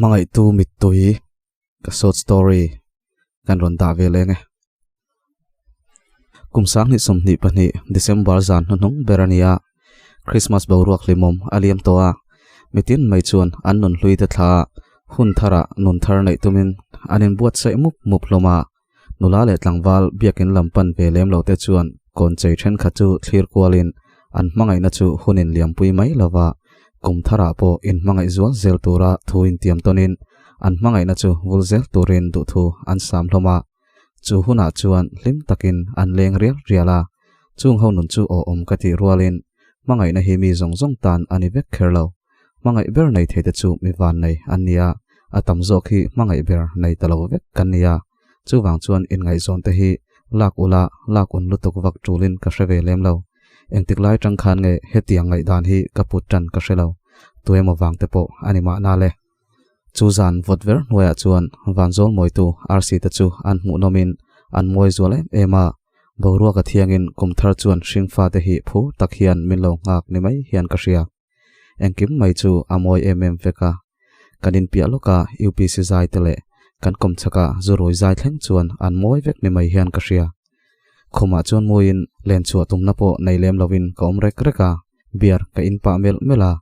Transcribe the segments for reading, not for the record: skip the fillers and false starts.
Hmangaihtu mittui ka short story kan rawn dah ve leng e. Kum 2022 December zan hnuhnung ber a ni a, Christmas boruak hlimawm a liam tawh a, mitin mai chuan an nun hlui te thla ah hun thar ah nun thar neih tumin an inbuatsaih mup mup hlawm a. Nula leh tlangval biakin lam pan ve lem lo te chuan kawn chei thenkhat chu thlir kualin an hmangaihna chu hun inliampui mai lova kum tharah pawh inhmangaih zual zel tura thu intiam tawnin an hmangaihna chu vul zel turin duhthu an sam hlawm a. Chu hunah chuan hlim takin an leng rial rial a, chung ho nun chu awhawm ka tih rualin hmangaihna hi mi zawng zawng tan a ni vek kher lo. Hmangaih ber nei thei te chu mi van nei an ni a, a tam zawk hi hmangaih ber nei ta lo vek kan ni a. Chuvang chuan inngaihzawn te hi lak ula lak un lutuk vak tulin ka hre ve lem lo. Engtik lai tang khan nge hetiang ngaihdan hi ka put tan ka hre lo. Tuemaw vang te pawh a ni mahna le. Chu zan vawt ver hnuaiah chuan vanzawl mawitu arsi te chu an hmuhnawmin an mawi zual em em a. Boruak a thiangin kum thar chuan hringfa te hi phur tak hian min lo nghak ni mai hian ka hria. Engkim mai chu a mawi em em vek a. Kan inpiah lawka UPC zai te leh kan kawmchhaka zurui zai thleng chuan an mawi vek ni mai hian ka hria. Khumah chuan muiin len chhuah tumna pawh nei lem lovin ka awm rek rek a, beer ka in pah melh melh a,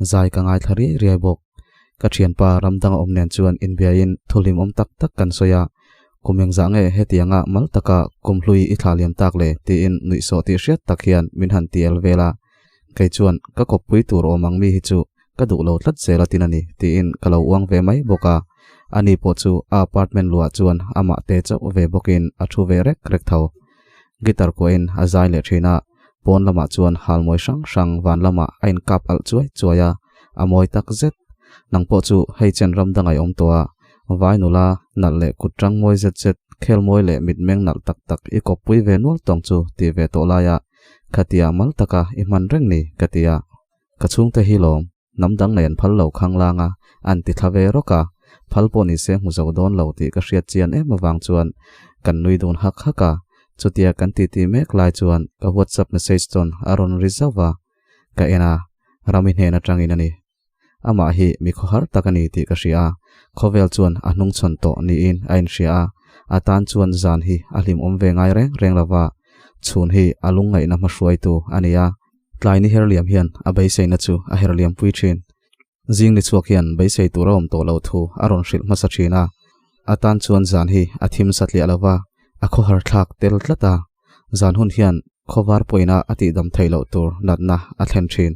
zai ka ngaithla riai riai bawk. Ka thianpa ram danga awm nen chuan inbiain thu hlimawm tak tak kan sawi a, Kum engzah nge hetianga mal taka kum hlui i thlah liam tak le? tiin nuihsawh tih hriat tak hian min han ti el vel a. Kei chuan ka kawppui tur awm ang mi hi chu ka duh lo tlat zel a tin a ni tiin ka lo uang ve mai bawk a. Ani pawh chu a apartment luah chuan amah te chauh ve bawkin a thu ve rek rek tho. Guitar kuahin a zai leh thin a, pawn lamah chuan halmawi hrang hrang van lamah a inkap alh chuai chuai a, a mawi tak zet. Nang pawh chu hei chen ram dang a awm tawh a, vai nula nalh leh kut tang mawi zet zet, khel mawi leh mitmeng nalh tak tak i kawppui ve nual tawng chu ti ve tawh laia khatia mal taka i hman reng ni ka ti a. Ka chhungte hi lawm, hnam dang nei an phal lo khang lang a, an ti thla ve rawk a, phal pawh ni se hmu zo dawn lo tih ka hriat chian em avang chuan kan nui dun hak hak a, chutia kan titi mek lai chuan ka whatsapp message chuan a rawn ri zauh va, ka en a, Rami hnen atangin a ni. Amah hi mi khawhar tak a ni tih ka hria a, khawvel chuan a hnungchhawn tawh niin a inhria a, a tan chuan zan hi a hlimawm ve ngai reng reng lo va, chhun hi a lungngaihna hmahruaitu a ni a. Tlai ni herliam hian a beiseina chu a herliam pui thin. Zing ni chhuak hian beisei tur a awm tawh lo thu a rawn hrilh hmasa thin a. A tan chuan zan hi a thim satliah lo va, a khawhar thlak tel tlat a. Zan hun hian khawvar pawina a tihdam theih loh tur natna a thlen thin.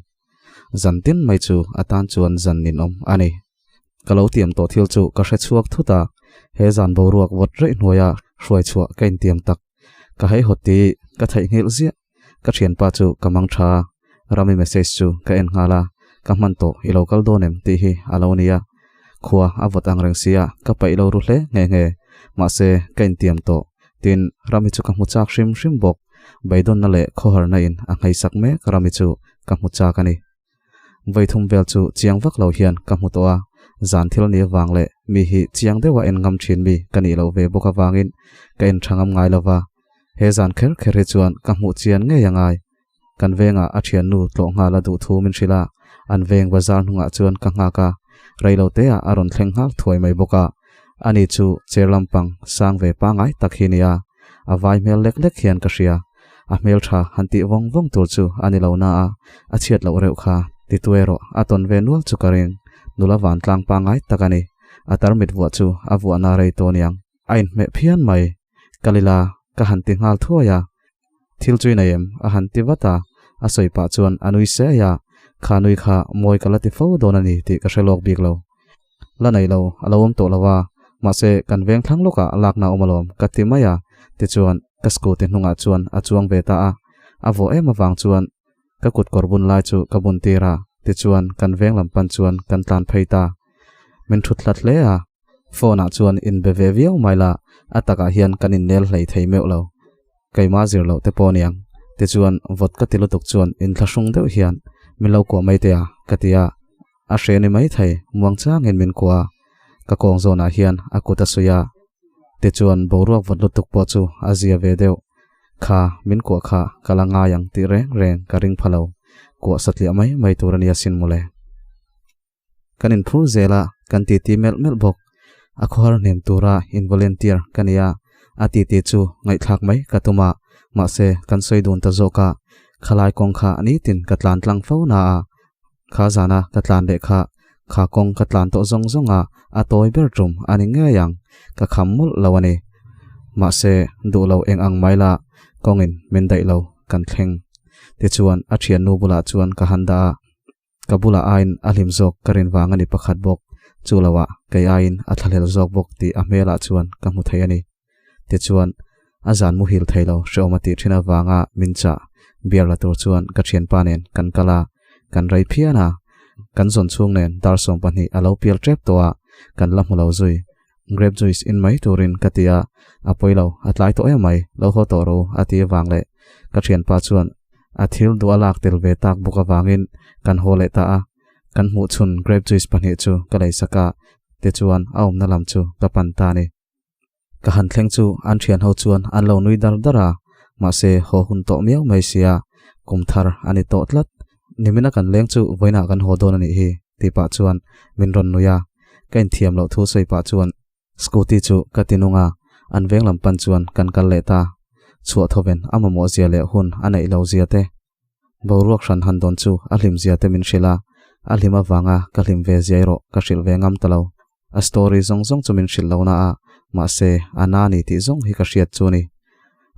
Zan tin mai chu a tan chuan zan ninawm a ni. Ka lo tiam tawh thil chu ka hre chhuak thut a, he zan boruak vawt reih hnuaia hruai chhuah ka intiam tak. Ka haihawt tih ka theihnghilh ziah. Ka thianpa chu ka mang tha a, Rami message chu ka en nghal a, ka hman tawh i lo kal dawn em tih hi a lo ni a. Khua a vawt ang reng sia ka paih lo ru hle nghe nghe. Mahse, ka intiam tawh. Tin, Rami chu ka hmu chak hrim hrim bawk. Beidawnna leh khawharna in a ngheisak mek Rami chu ka hmu chak a ni. Vaithum vel chu chiang vak lo hian ka hmu tawh a, zan thil ni avang leh mi hi chiang deuha en ngam thin mi ka nih loh ve bawk avangin ka en tha ngam ngai lo va. He zan kher kher hi chuan ka hmuh chian ngei a ngai. Kan vengah a thiannu tlawh nghal a duh thu min hrilh a, an veng bazar hnungah chuan ka nghak a, reilo teah a rawn thleng nghal thuai mai bawk a. Ani chu chair lampang sang ve pangai tak hi nia, a vai hmel lek lek hian ka hria. A hmel tha han tih vawng vawng tur chu a ni lo na a, a chhiat loh reuh kha ti tu erawh a tawn ve nual chu ka ring. Nula vantlang pangai tak a ni. A tarmit vuah chu a vuahna rei tawh aniang. A inhmeh phian mai. Kalila ka han ti nghal thuai a. Thil chu i nei em? A han ti vat a. A sawi pah chuan a nui se a, Kha nui kha mawi ka la ti fo dawn a ni tih ka hre lawk bik lo. La nei lo, a lo awm tawh lo a, mahse kan veng thlang lawkah lakna awm alawm ka ti mai a, tichuan ka scooty hnungah chuan a chuang ve ta a. A vawh em avang chuan ka kut kawr bun lai chu ka bun tir a, tichuan kan veng lam pan chuan kan tlan phei ta. Min thut hlat hle a. Phone ah chuan inbe ve viau mai la, a takah hian kan innel hlei thei meuh lo. Keimah zir loh te pawh aniang. Tichuan vawt ka ti lutuk chuan inthlahrung deuh hian min lo kuah mai teh a, ka ti a. A hre ni mai thei, muang changin min kuah a. Ka kawng zawnah hian a kut a suih a. Tichuan boruak vawt lutuk pawh chu a zia ve deuh. Kha, min kuah kha ka la ngai ang tih reng reng ka ring pha lo. Kuah satliah mai mai tur a nia sin mawle. Kan inphur zel a. Kan titi melh melh bawk. A khawhar hnem tura in volunteer ka nia, a titi chu ngaihthlak mai ka tum a, mahse kan sawi dun ta zawk a, khalai kawng kha nitin ka tlan tlang fo na a, kha zana ka tlan leh kha, kha kawng ka tlan tawh zawng zawng a, a tawi ber tum a ni ngei ang, ka kham mawlh lo a ni. Mahse duh lo eng ang mai la, kawngin min daih lo kan thleng. Tichuan a thiannu bulah chuan ka han dah a. Ka bulah aiin a hlim zawk ka rin vang a ni pakhat bawk, chu loah kei aiin a thlahlel zawk bawk tih a hmelah chuan ka hmu thei a ni. Tichuan, a zan muhil thei lo hrehawm a tih thin avanga min chah biar la tur chuan ka thianpa nen kan kal a, kan rei phian a. Kan zawn chhung nen dar 12 a lo pial tep tawh a, kan la hmu lo zui. Grape juice in mai turin ka ti a, a pawi lo, a tlai tawh em mai, lo haw tawh ro a ti avang leh ka thianpa chuan a thil duh a lak tel ve tak bawk avangin kan haw leh ta a, kan hmuh chhun grape juice pahnih chu ka lei sak a, tichuan a awmna lam chu ka pan ta a ni. Ka han thleng chu an thian ho chuan an lo nui dar dar a, mahse haw hun tawh miau mai sia, kum thar a ni tawh tlat, nimina kan leng chu vawiinah kan haw dawn a nih hi tih pah chuan min rawn nui a. Ka inthiam loh thu sawi pah chuan scooty chu ka ti nung a, an veng lam pan chuan kan kal leh ta. Chhuah thawven a mamawh zia leh hun a neih lo zia te, boruak hran han dawn chu a hlim zia te min hrilh a, a hlim avanga ka hlim ve zia erawh ka hrilh ve ngam ta lo. A story zawng zawng chu min hrilh lo na a, mahse a na ni tih zawng hi ka hriat chu ni.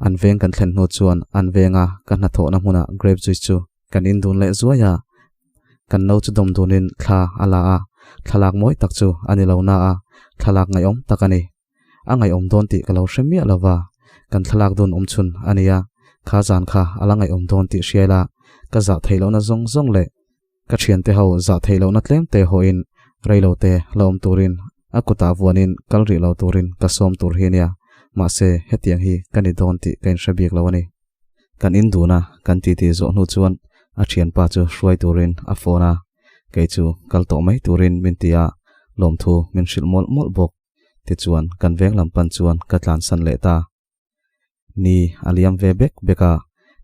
An veng kan thlen hnu chuan an venga ka hnathawhna hmunah grape juice chu Kan indun leh zuai a, kan no chu dawm dunin thla a la a, thlalak mawi tak chu a ni lo na a, thlalak ngaihawm tak a ni. A ngaihawm dawn tih ka lo hre miah lo va, kan thlalak dun awm chhun a nia, kha zan kha a la ngaihawm dawn tih hriai la, ka zah theih lohna zawng zawng leh ka thiante ho zah theih lohna tlem te hawhin rei lo te la awm turin a kutah vuanin kal rih lo turin ka sawm tur hi a nia, mahse hetiang hi ka ni dawn tih ka inhre bik lo a ni. Kan in dun a, kan titi zawh hnu chuan a thianpa chu hruai turin a phone a, kei chu kal tawh mai turin min ti a, lawmthu min hrilh mawlh mawlh bawk. Tichuan kan veng lam pan chuan ka tlansan leh ta. Ni a liam ve bek bek a,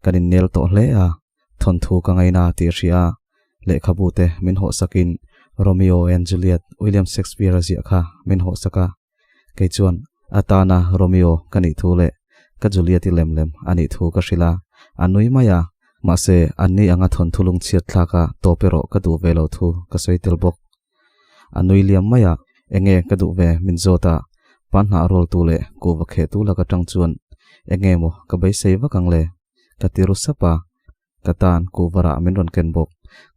kan innel tawh hle a, thawnthu ka ngaina tih hria a, lehkhabu te min hawhsakin Romeo and Juliet William Shakespeare-a ziah kha min hawhsak a. Kei chuan atana Romeo ka nih thu leh ka Juliet-i lem lem a nih thu ka hrilh a, a nui mai a, mahse anni anga thawnthu lungchhiat thlaka tawp erawh ka duh ve lo thu ka sawi tel bawk. A nui liam mai a, enge ka duh ve min zawt a, pa hnah rawltu leh kuhva khehtu lak atang chuan enge maw ka beisei vak ang le? Ka ti ru sap a, Ka tan kuhva rah min rawn ken bawk.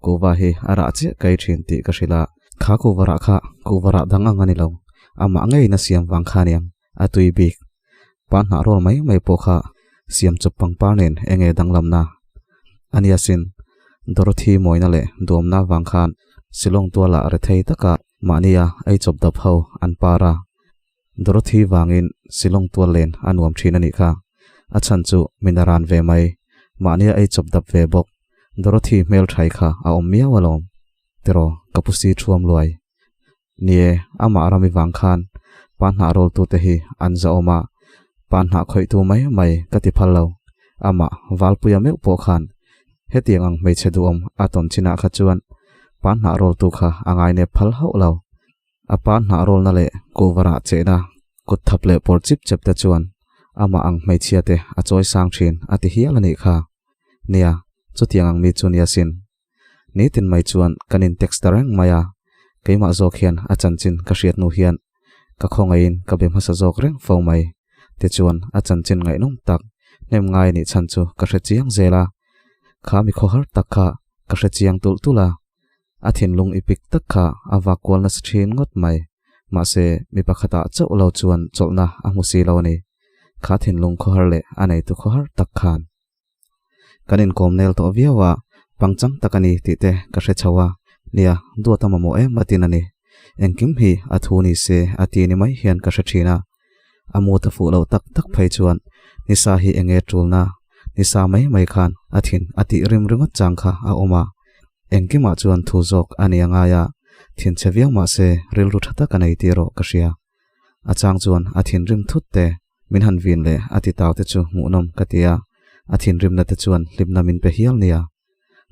Kuhva hi a rah chiah kai thin tih ka hrilh a. Kha kuhva rah kha kuhva rah dang ang a ni lo. Amah ngeiin a siam vang kha aniang. A tui bik. Pa hnah rawl mai mai pawh kha siam chawp pangpar nen enge danglamna a nia sin. Dorothy mawina leh duamna vang khan Shillong tualah rethei taka mahnia ei chawp dap ho an par a. Dorothy vangin Shillong tual len a nuam thin a nih kha. A chhan chu min a ran ve mai. Mahnia ei chawp dap ve bawk. Dorothy hmel thai kha a awm miau alawm. Tiraw ka pu si thuam luai. Nie, amah rami vang khan pa hnah rawltute hi an zahawm a, pa hnah khawihtu mai mai ka ti phal lo. Amah Valpuia meuh pawh khan hetiang ang hmeichhe duhawm a tawn chinah kha chuan pa hnah rawltu kha a ngainep phal hauh lo. A pa hnah rawlna leh kuhvarah chehna kut thap leh pawr chip chep te chuan amah ang hmeichhia te a chawi sang thin a ti hial a nih kha. Nia, chutiang ang mi chu nia sin. Nitin mai chuan kan in text ta reng mai a, keimah zawk hian a chanchin ka hriat hnu hian ka khawngaihin ka be hmasa zawk reng fo mai. Tichuan a chanchin ngaihnawm tak hnem ngai nih chhan chu ka hre chiang zel a, kha mi khawhar tak kha ka hre chiang tulh tulh a. A thinlung i pik tak kha a vak kual nasa thin ngawt mai. Mahse, mi pakhatah chauh lo chuan chawlhna a hmu si lo a ni. Kha thinlung khawhar leh a neitu khawhar tak khan. Kan inkawm nel tawh viau a, pangchang tak a ni tih te ka hre chho a. Nia, duat a mamawh em atin a ni. Engkim hi a thu ni se a ti ni mai hian ka hre thin a. A mut a fuh loh tak tak phei chuan nisa hi enge tulna, nisa mai mai khan a thin a tih rim ringawt chang kha a awm a. Engkimah chuan thu zawk a ni a ngai a, thinchhe viau mah se rilru tha tak a nei tih erawh ka hria. A chang chuan a thinrim thut te, min han vin leh a ti tau te chu hmuhnawm ka ti a, a thinrimna te chuan hlimna min pe hial nia.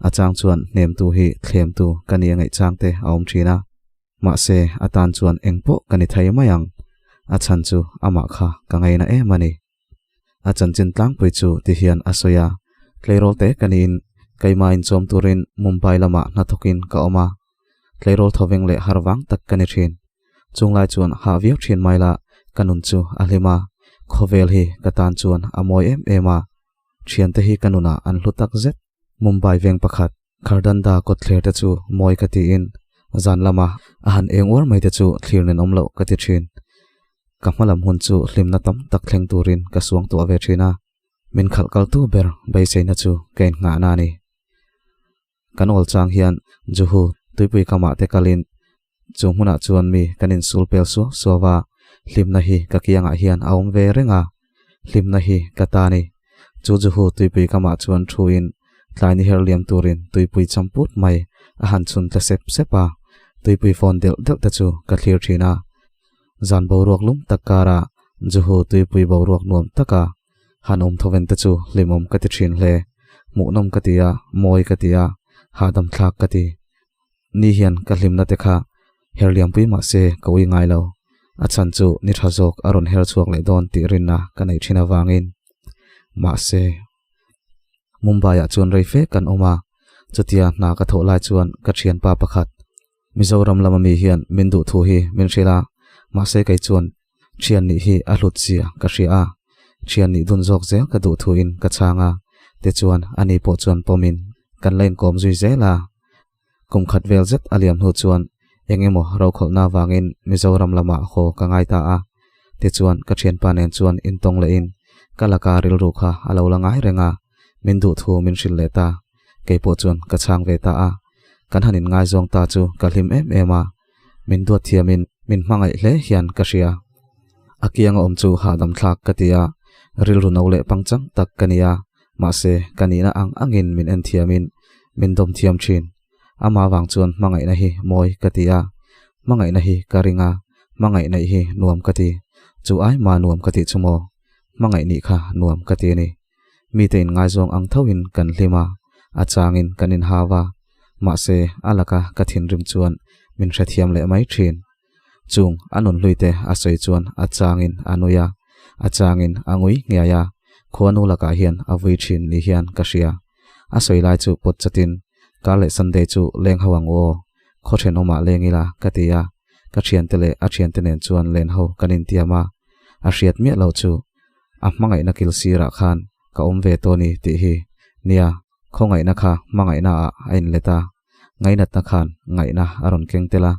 A chang chuan hnemtu hi thlemtu ka ni a ngaih chang te a awm thin a. Mahse, a tan chuan engpawh ka ni thei mai ang. A chhan chu amah kha ka ngaina em a ni. A chanchin tlangpui chu ti hian a sawi a, Tleirawl te ka niin keimah inchawm turin Mumbai lamah hnathawkin ka awm a. Tleirawl thawveng leh har vang tak ka ni thin. Chunglai chuan hah viau thin mai la ka nun chu a hlim a, khawvel hi ka tan chuan a mawi em em a. Thiante hi ka nunah an hlu tak zet. Mumbai veng pakhat Khardanda kawtthler te chu mawi ka tiin zan lama a han eng uar mai te chu thlir nen awm loh ka ti thin. Ka hmalam hun chu hlimna tam tak thleng turin ka suang tuah ve thin a, min khalh kaltu ber beiseina chu ka innghahna a ni. Kan awl chang hian Juhu tuipui kamah te kalin chu hmunah chuan mi kan insul pel suau suau a, hlimna hi ka kiangah hian a awm ve reng a, hlimna hi ka ta ni. Chu Juhu tuipui kamah chuan thuin tlai ni her liam turin tuipui cham put mai a han chhun tla sep sep a, tuipui fawn delh delh te chu ka thlir thin a. Zan boruak lum tak kara Juhu tuipui boruak nuam taka Han awm thoven te chu hlimawm ka ti thin hle. Hmuhnawm ka ti a, mawi ka ti a, hahdam thlak ka ti. Ni hian ka hlimna te kha her liampui mah se ka ui ngai lo. A chhan chu ni tha zawk a rawn her chhuak leh dawn tih rinna ka neih thin avangin. Mahse. Mumbai-ah chuan rei fe kan awm a, chutia hna ka thawh lai chuan ka thianpa pakhat, Mizoram lama mi hian min duh thu hi min hrilh a, mahse kei chuan thian nih hi a hlut zia ka hria a, thian nih dun zawk zel ka duh thuin ka chhang a, tichuan ani pawh chuan pawmin kan la inkawm zui zel a. Kum khat vel zet a liam hnu chuan eng emaw rokhawlhna avangin Mizoram lamah haw ka ngai ta a, tichuan ka thianpa nen chuan intawng lehin ka laka rilru kha a lo la ngai reng a, min duh thu min hrilh leh ta. Kei pawh chuan ka chhang ve ta a, kan han inngaizawng ta chu ka hlim em em a, min duat thiamin min hmangaih hle hian ka hria. A kianga awm chu hahdam thlak ka ti a, rilru no leh pangchang tak ka ni a, mahse ka nihna ang angin min en thiamin min dawm thiam thin. Amah vang chuan hmangaihna hi mawi ka ti a, hmangaihna hi ka ring a, hmangaih neih hi nuam ka ti. Chu ai mah nuam ka tih chu maw? Hmangaih nih kha nuam ka ti a ni. Mite inngaizawng ang thoin kan hlim a, a changin kan inhau a, mahse a laka ka thinrim chuan min hrethiam leh mai thin. Chung a nunhluite a sawi chuan a changin a nui a, a changin a ngui nghiai a, khuanu lakah hian a vui thin ni hian ka hria. A sawi lai chu pawt chatin, Kar leh Sunday chu leng ho ang u aw, khaw thenawmah leng ila ka ti a, ka thiante leh a thiante nen chuan len ho kan intiam a, a hriat miah loh chu A hmangaihna kil sirah khan ka awm ve tawh ni tih hi. Nia, khawngaihna kha hmangaihna ah a inlet a, ngainatna khan ngaihna a rawn keng tel a,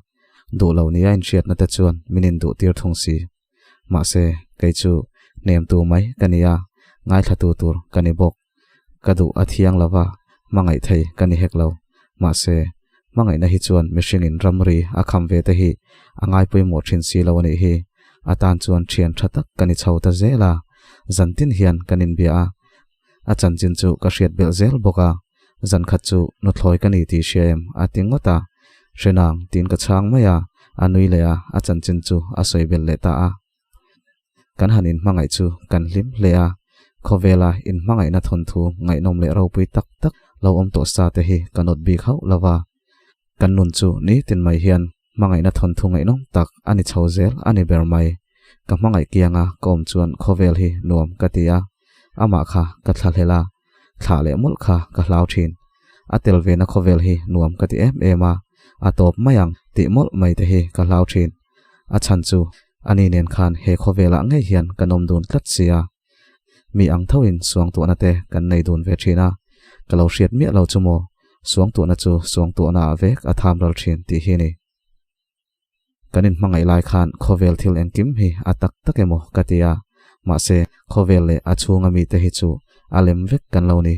duh lo nia inhriatna te chuan min induh tir thung si. Mahse, kei chu hnemtu mai ka ni a, ngaithlatu tur ka ni bawk. Ka duh a thiang lo va, hmangaih thei ka ni hek lo. Mahse, hmangaihna hi chuan mihringin ramri a kham ve te hi a ngaipawimawh thin si lo a nih hi. A tan chuan thian tha tak ka ni chho ta zel a, zan tin hian kan inbia a. A chanchin chu ka hriat belh zel bawk a, zan khat chu nuthlawi ka ni tih hria em a ti ngawt a. Hrenang tiin ka chhang mai a, a nui leh a, a chanchin chu a sawi belh leh ta a. Kan han inhmangaih chu kan hlim hle a, khawvela inhmangaihna thawnthu ngaihnawm leh ropui tak tak lo awm tawh sa te hi ka nawt bik hauh lo va. Kan nun chu nitin mai hian hmangaihna thawnthu ngaihnawm tak a ni chho zel a ni ber mai. Ka hmangaih kianga ka awm chuan khawvel hi nuam ka ti a, amah kha ka thlahlel a, thlah leh mawlh kha ka hlau thin. A tel vena khawvel hi nuam ka ti em em a, a tawp mai ang tih mawlh mai te hi ka hlau thin. A chhan chu ani nen khan he khawvelah ngei hian kan awm dun tlat sia. Mi ang thoin suangtuahna te kan nei dun ve thin a, ka lo hriat miah lo chu maw, suangtuahna chu suangtuahna ah vek a tham ral thin tih hi ni. Kan inhmangaih lai khan khawvel thil engkim hi a tak tak emaw ka ti a, mahse khawvel leh a chhunga mite hi chu a lem vek kan lo ni.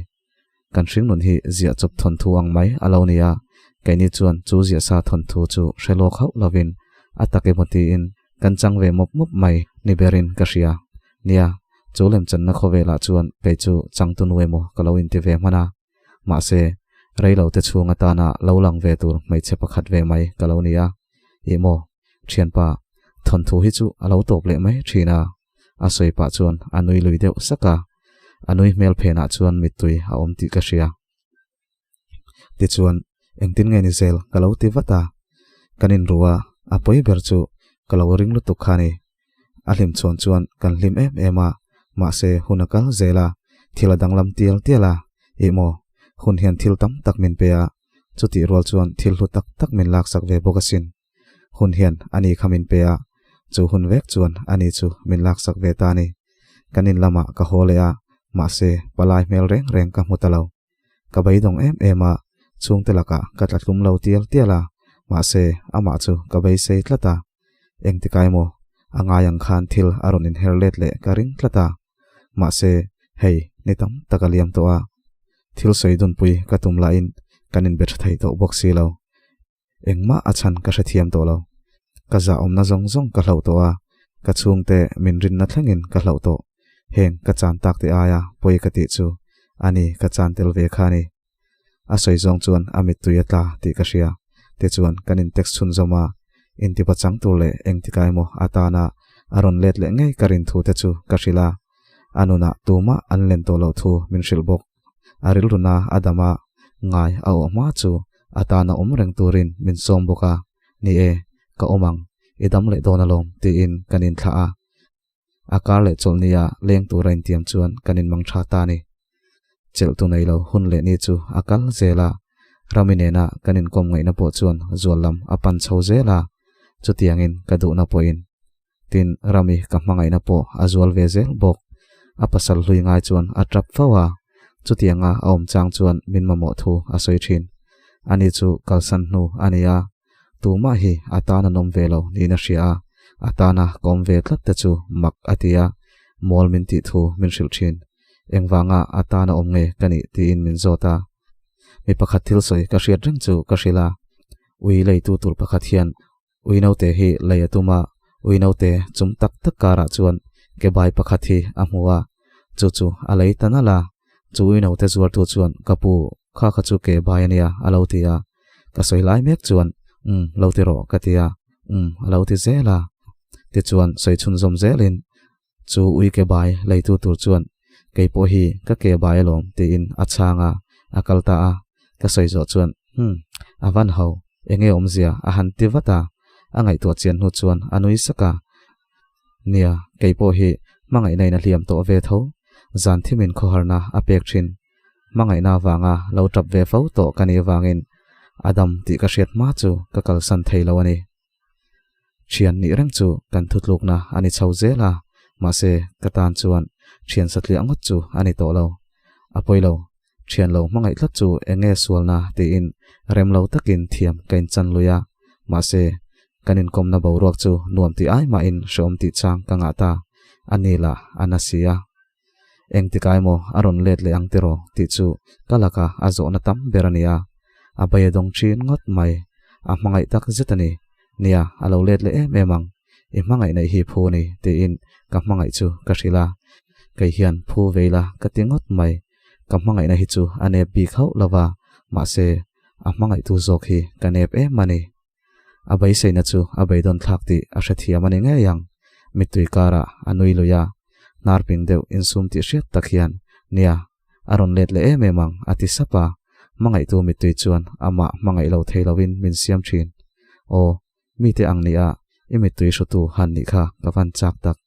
Kan hringnun hi ziah chawp thawnthu ang mai a lo ni a, keini chuan chu ziahsa thawnthu chu hre lawk hauh lovin a tak emaw tiin kan chang ve mawp mawp mai ni berin ka hria. Nia, chu lemchanna khawvelah chuan kei chu changtu nu emaw ka lo inti ve hman a, mahse, reilo te chhung atana lo lang ve tur hmeichhe pakhat ve mai ka lo ni a. Ih maw, thianpa, thawnthu hi chu a lo tawp leh mai thin a. A sawi pah chuan a nui lui deuh sak a, a nui hmel phenah chuan mittui a awm tih ka hria. Tichuan, engtin nge ni zel ka lo ti vat a, kan inru a. A pawi ber chu ka lo ring lutuk kha ni. A hlim chhawn chuan kan hlim em em a, mahse hun a kal zel a, thil a danglam tial tial a, ih maw, hun hian thil tam tak min pe a, chutih rual chuan thil hlu tak tak min laksak ve bawk asin. Hun hian ani kha min pe a, chu hun vek chuan ani chu min laksak ve ta a ni. Kan in lamah ka haw leh a, mahse palai hmel reng reng ka hmu ta lo. Ka beidawng em em a, chhungte lakah ka tla tlum lo tial tial a, mahse amah chu ka beisei tlat a. Engtikai maw a ngai ang khan thil a rawn inher let leh ka ring tlat a. Mahse hei ni tam tak a liam tawh a, thil sawi dunpui ka tum lahin kan inbe tha thei tawh bawk si lo. Engmah a chhan ka hrethiam tawh lo. Ka zahawmna zawng zawng ka hlauh tawh a, ka chhungte min rinna thlengin ka hlauh tawh. Heng ka chan tak te aia pawi ka tih chu a ni ka chan tel ve kha a ni. A sawi zawng chuan a mittui a tla tih ka hria. Tichuan kan in text chhunzawm a, intipa chang tur leh engtika emaw atana a rawn let leh ngei ka rin thu te chu ka hrilh a. A nunah tumah an len tawh loh thu min hrilh bawk. A rilruna a dam a, ngai a awh hma chu a tana awm reng turin min sawm bawk a, Ni e, ka awm ang, i dam leh dawn alawm, tiin kan inthlah a. A kar leh chawlhnia leng tura intiam chuan kan inmang tha ta a ni. Chelhtu nei lo hun leh ni chu a kal zel a, Rami nena kan inkawm ngaihna pawh chuan zual lam a pan chho zel a, chutiangin ka duhna pawhin Tin, Rami ka hmangaihna pawh a zual ve zel bawk. A pasal hlui ngai chuan a tap fo a, chutianga a awm chang chuan min mamawh thu a sawi thin. Ani chu kalsan hnu a ni a, tumah hi a tan an awm ve lo niin a hria a, a tana ka awm ve tlat te chu mak a ti a, mawl min tih thu min hrilh thin. Engvanga a tana awm nge ka nih tiin min zawt a. Mi pakhat thil sawi ka hriat reng chu ka hrilh a, ui leitu tur pakhat hian Ui naute hi lei a tum a, ui naute chum tak tak karah chuan ke bai pakhat hi a hmu a, chu chu a lei ta nalh a. Chu ui naute zuartu chuan, Ka pu, kha kha chu ke bai a nia, a lo ti a. Ka sawi lai mek chuan, Umm, lo ti rawh, ka ti a. Umm, a lo ti zel a. Tichuan sawi chhunzawm zelin, Chu ui ke bai leitu tur chuan, Kei pawh hi ka ke bai alawm, tiin a chhang a, a kal ta a. Ka sawi zawh chuan, Hum, a van ho, enge awmzia a han ti vat a. A ngaihtuah chian hnu chuan a nui sak a. Nia, kei pawh hi hmangaihna in a hliam tawh ve tho. Zan thimin khawharna a pek thin. Hmangaihna avanga lo tap ve fo tawh ka nih avangin a dam tih ka hriat hma chu ka kalsan thei lo a ni. Thian nih reng chu kan thutlukna a ni chho zel a, mahse ka tan chuan thian satliah ngawt chu a ni tawh lo. A pawi lo, thian lo hmangaih tlat chu eng nge sualna tiin rem lo takin thiam ka inchan lui a, mahse kan inkawmna boruak chu nuam tih ai mahin hreawm tih chang ka ngah ta, a ni lah a na si a. Engtikai maw a rawn let leh ang tiraw tih chu ka laka a zawhna tam ber a ni a, a bei a dawng thin ngawt mai. A hmangaih tak zet a ni. Nia, a lo let leh em em ang. I hmangaih neih hi phu a ni tiin ka hmangaih chu ka hrilh a. Kei hian phu ve ila ka ti ngawt mai. Ka hmangaihna hi chu a nep bik hauh lo va, mahse a hmangaihtu zawk hi ka nep em a ni. A beiseina chu a beidawn thlak tih a hrethiam a ni ngei ang. Mittui karah a nui lui a, hnar ping deuh insum tih hriat tak hian, Nia, a rawn let leh em em ang, a ti sap a. Hmangaihtu mittui chuan amah hmangaih lo thei loin min siam thin. Aw, mite ang nia, i mittui hrutu han nih kha ka van chak tak.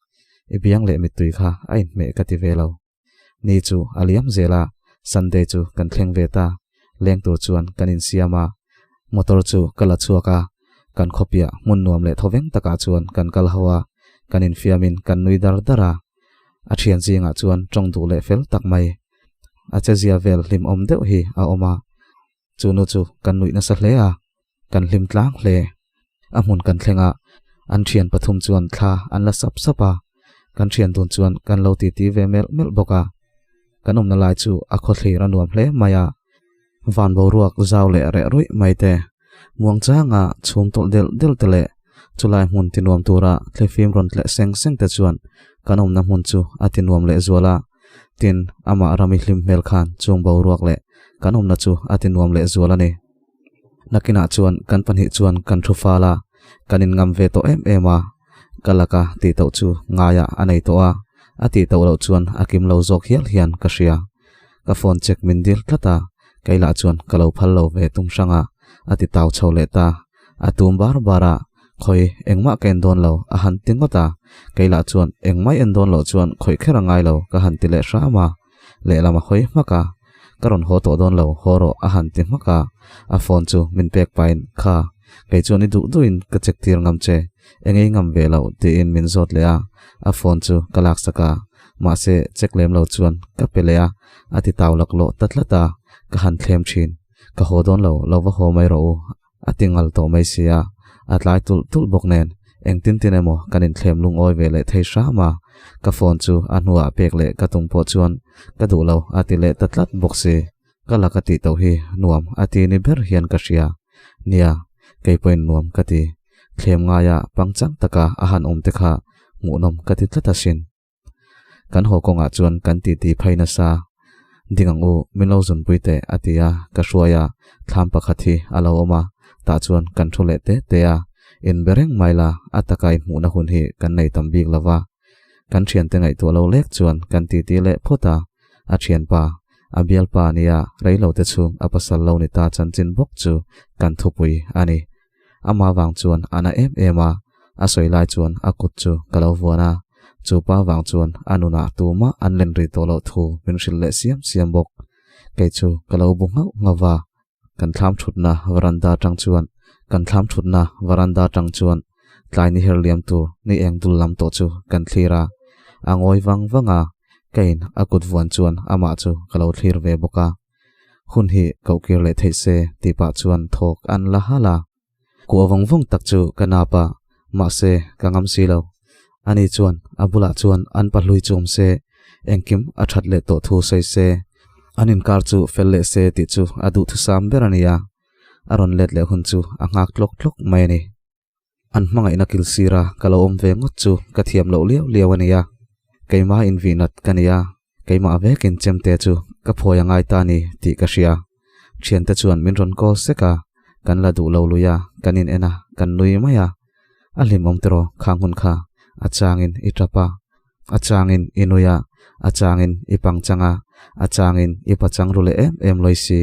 I biang leh mittui kha a inhmeh ka ti ve lo. Ni chu a liam zel a, Sunday chu kan thleng ve ta. Leng tur chuan kan insiam a, motor chu ka la chhuak a, kan khawpiah hmun nuam leh thawveng takah chuan kan kal ho a, kan infiamin kan nui dar dar a. A thian zingah chuan tawng duh leh fel tak mai, a chezia vel hlimawm deuh hi a awm a. Chu nu chu kan nuih nasa hle a, kan hlim tlang hle. A hmun kan thleng a, an thian pathum chuan thla an la sap sap a, kan thian dun chuan kan lo titi ve melh melh bawk a. Kan awmna lai chu a khawthlir a nuam hle mai a, van boruak zau leh reh ruih mai te, muangchanga chhum tawlh delh delh te leh chulai hmun ti nuam tura thlifim rawn tleh seng seng te chuan kan awmna hmun chu a ti nuam leh zual a. Tin, amah rami hlim hmel khan chung boruak leh kan awmna chu a ti nuam leh zual a ni. Nakinah chuan kan pahnih chuan kan thu fal a, kan inngam ve tawh em em a. Ka laka tih tauh chu ngaiah a nei tawh a, a tih tauh loh chuan a kim lo zawk hial hian ka hria. Ka phone check min dil tlat a, kei lah chuan ka lo phal lo ve tum hrang a, a ti tau chho leh ta. A tum bar bar a, Khawi engmah ka en dawn lo a han ti ngawt a, kei lah chuan engmah i en dawn loh chuan khawih kher a ngai lo ka han ti leh hram a, lehlam a hawi hmak a, ka rawn haw tawh dawn lo haw rawh a han ti hmak a, a phone chu min pek pahin kha kei chuan i duh duhin ka check tir ngam che, engei ngam ve loh tiin min zawt leh a, a phone chu ka laksak a, mahse check lem lo chuan ka pe leh a, a ti tau laklawh ta tlat a, ka han thlem thin, ka haw dawn lo, lo va haw mai rawh u. A ti ngal tawh mai sia, a tlai tulh tulh bawk nen engtin tin emaw kan inthlem lungawi ve leh thei hram a, ka phone chu a hnuah pek leh ka tum pawh chuan ka duh lo a ti leh ta tlat bawk si, ka la ka tih tawh hi nuam a ti ni ber hian ka hria. Nia, kei pawhin nuam ka ti, thlem ngaia pangchang taka a han awm te kha hmuhnawm ka ti tlat asin. Kan haw kawngah chuan kan titi phei nasa. Ding ang u, min lo zunpui teh, a ti a, ka hruai a, thlam pakhat hi a lo awm a, tah chuan kan thu leh te te a, inbe reng mai la, a taka i hmuhna hun hi kan nei tam bik lo va. Kan thiante ngaihtuah lo lek chuan kan titi leh phawt a, a thianpa, a bialpa nia reilote chhung a pasal lo ni ta chanchin bawk chu kan thupui a ni. Amah vang chuan a na em em a, a sawi lai chuan a kut chu ka lo vuan a, chu pa vang chuan a nunah tumah an len rih tawh loh thu min hrilh leh siam siam bawk. Kei chu ka lo bu nghauh nghauh va, kan thlam thutna varanda atang chuan kan thlam thutna varanda atang chuan tlai ni her liam tur ni eng dul lam tawh chu kan thlir a, a ngawi vang vang a, keiin a kut vuan chuan amah chu ka lo thlir ve bawk a. Hun hi koh kir leh theih se tih pah chuan thawk an la halh a. Kuah vawng vawng tak chu ka nap a, mahse ka ngam si lo. Ani chuan a bulah chuan an pahlui chu awm se, engkim a that leh tawh thu sawi se, an inkar chu fel leh se tih chu a duhthusam ber a ni a. A rawn let leh hun chu a nghak tlawk tlawk mai a ni. An hmangaihna kil sira ka lo awm ve ngawt chu ka thiam loh liau liau a nia. Keimah invihnat ka nia, keimah vekin chemte chu ka phawi a ngai ta ni tih ka hria. Thiante chuan min rawn call sek a, kan la duh lo lui a, kan in en a, kan nui mai a. A hlimawm tiraw khang hun kha, a changin i tap a, a changin i nui a, a changin i pangchang a, a changin i pachang ru leh em em lawi si.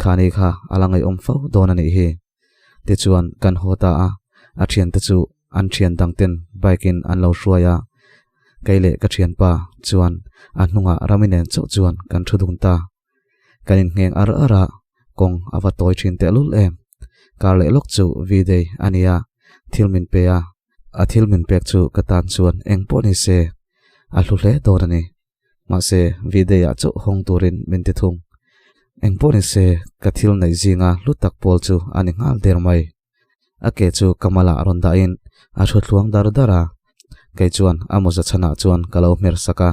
Khani kha a la ngaihawm fo dawn a nih hi. Tichuan kan haw ta a, a thiante chu an thian dang ten bike in an lo hruai a, kei leh ka thianpa chuan a hnungah Rami nen chauh chuan kan thu dun ta. Kan inngheng ar ar a, kawng a va tawi thin tehlul em. Kar leh lawk chu V-day a ni a, thil min pe a, a thil min pek chu ka tan chuan eng pawh ni se a hlu hle dawn a ni. Mahse, V-day ah chauh hawng turin min ti thung. Engpawh ni se, ka thil neih zinga hlu tak pawl chu a ni nghal der mai. A ke chu ka malah rawn dahin a thu thluang dar dar a, kei chuan a mawza chhanah chuan ka lo hmer sak a,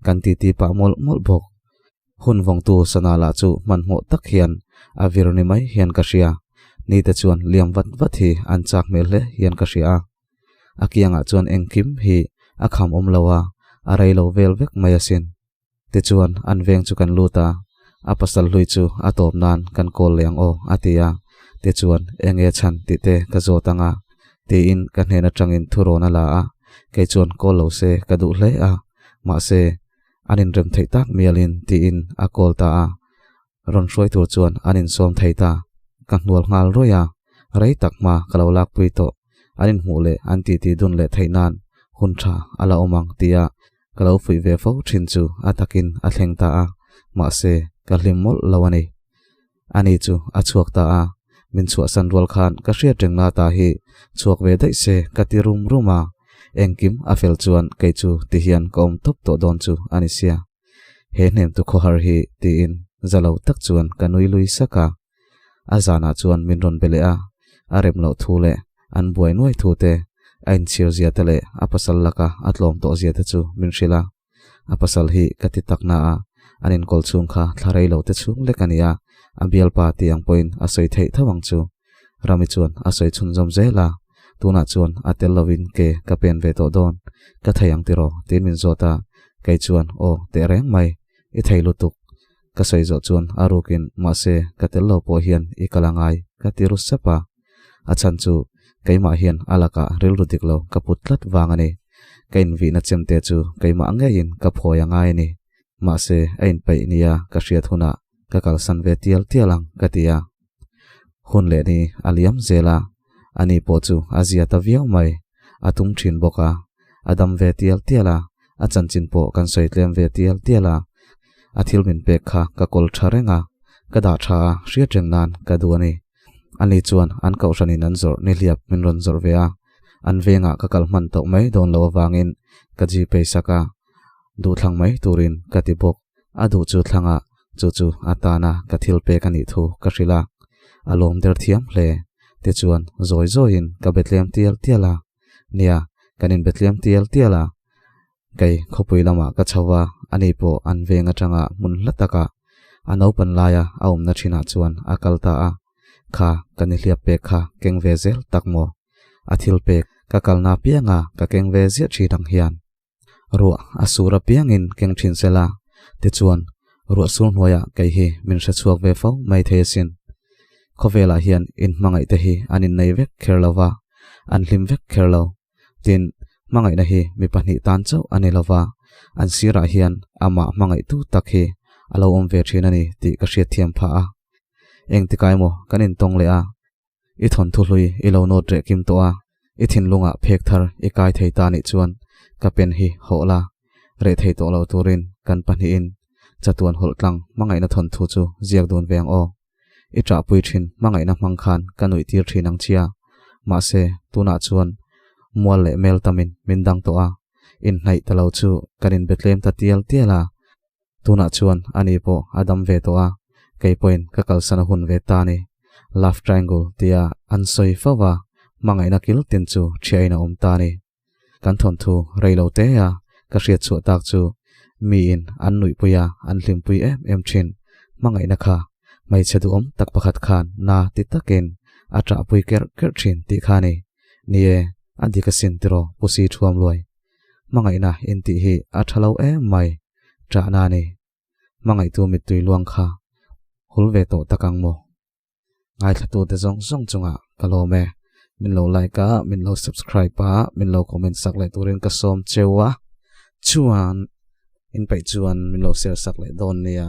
kan titi pah mawlh mawlh bawk. Hun vawngtu sana lah chu hmanhmawh tak hian a vir ni mai hian ka hria. Nite chuan liam vat vat hi an chak hmel hle hian ka hria a. A kiangah chuan engkim hi a kham awm lo a, a rei lo vel vek mai asin. Tichuan an veng chu kan lut a, a pasal hlui chu a tawp nan kan kawl leh ang aw a ti a, tichuan enge chhan tih te ka zawt ang a, tiin ka hnen atangin thurawn a la a, kei chuan kawl lo se ka duh hle a, mahse an inrem theih tak mialin tiin a kawl ta a. Rawn hruai tur chuan an insawm thei ta. Ka hnual nghal rawih a, rei tak hma ka lo lakpui tawh. An inhmuh leh an titi dun leh theih nan hun tha a la awm ang tia ka lo fuih ve fo thin chu a takin a thleng ta a, mahse ka hlim mawlh lo a ni. Ani chu a chhuak ta a, min chhuahsan rual khan ka hriat rengna ta hi chhuak ve daih se ka ti rum rum a, engkim a fel chuan kei chu tihian ka awm tawp tawh dawn chu a ni sia. He hnemtu khawhar hi tiin za lo tak chuan ka nui lui sak a. A zanah chuan min rawn be leh a, a rem loh thu leh an buai nuai thu te, a inchhir zia te leh a pasal laka a tlawm tawh zia te chu min hrilh a. A pasal hi ka ti tak na a, an inkawl chhung kha thla rei lo te chhung lek a ni a, a bialpa tih ang pawhin a sawi theih tho ang chu. Rami chuan a sawi chhunzawm zel a, tunah chuan a tel lovin ke ka pen ve tawh dawn, ka thei ang tiraw tiin min zawt a, kei chuan aw teh reng mai, i thei lutuk. Ka sawi zawh chuan a rukin mahse ka tel lo pawh hian i kal a ngai ka ti ru sep a, a chhan chu keimah hian a lakah rilru dik lo ka put tlat vang a ni, ka invihna chemte chu keimah ngeiin ka phawi a ngai a ni, mahse a inpeih nia ka hriat hunah ka kalsan ve tial tial ang ka ti a. Hun leh ni a liam zel a. Ani pawh chu a zia ta viau mai. A tum thin bawk a. A dam ve tial tial a, a chanchin pawh kan sawi tlem ve tial tial a. A thil min pek kha ka kawl tha reng a, ka dah tha a, hriat reng nan ka duh a ni. Ani chuan an kohhranin an zawrh nihliap min rawn zawrh ve a, an vengah ka kal hman tawh mai dawn lo avangin ka Gpay sak a, duh thlang mai turin ka ti bawk. A duh chu thlangah chu chu a tana ka thil pek a nih thu ka hrilh a, a lawm der thiam hle. Tichuan zawi zawiin ka be tlem tial tial a, nia kan inbe tlem tial tial a, kei khawpui lamah ka chho a, ani pawh an veng atanga hmun hla takah a naupan laia a awmna thinah chuan a kal ta a, kha ka nihliap pek kha keng ve zel tak maw? A thil pek ka kalna apianga ka keng ve ziah thin ang hian. Ruah a sur apiangin keng thin se la, tichuan ruah sur hnuaiah kei hi min hre chhuak ve fo mai thei asin. Khawvelah hian inhmangaih te hi an innei vek kher lo va, an hlim vek kher lo. Tin, hmangaihna hi mi pahnih tan chauh a ni lo va, an sirah hian amah hmangaihtu tak hi a lo awm ve thin a ni tih ka hriatthiam phah a. Engtikai maw kan intawng leh a, I thawnthu hlui i lo nawt reh kim tawh a, i thinlungah phek thar i kai thei ta nih chuan ka pen hi hawh la, reh thei tawh lo turin kan pahnihin chatuan hawlh tlang hmangaihna thawnthu chu ziak dun ve ang aw. I ṭahpui ṭhin hmangaihna hmang khan ka nuih tir ṭhin ang chia. Mahse, tunah chuan mual leh mel tamin min dang tawh a, inhnaih ta lo chu kan inbe tlem ta tial tial a. Tunah chuan ani pawh a dam ve tawh a, kei pawhin ka kalsan a hun ve ta a ni. Love triangle tia an sawi fo va, hmangaihna kil tin chu ṭhiain a awm ta a ni. Kan thawnthu rei lo te a ka hriat chhuah tak chu miin an nuihpui a, an hlimpui em em ṭhin. Hmangaihna kha hmeichhe duhawm tak pakhat khan na ti takin a ṭahpui kerh kerh ṭhin tih kha a ni. Ni e, a dik asin tiraw Pu Si Thuamluai. Hmangaihna intih hi a ṭha lo em mai. Ṭahna a ni. Hmangaihtu mittui luang kha hul ve tawh tak ang maw? Ngaithlatute zawng zawng chungah ka lawm e. Min lo like a, min lo subscribe a, min lo comment sak leh turin ka sawm cheu a. Chuan, in peih chuan min lo share sak leh dawn nia.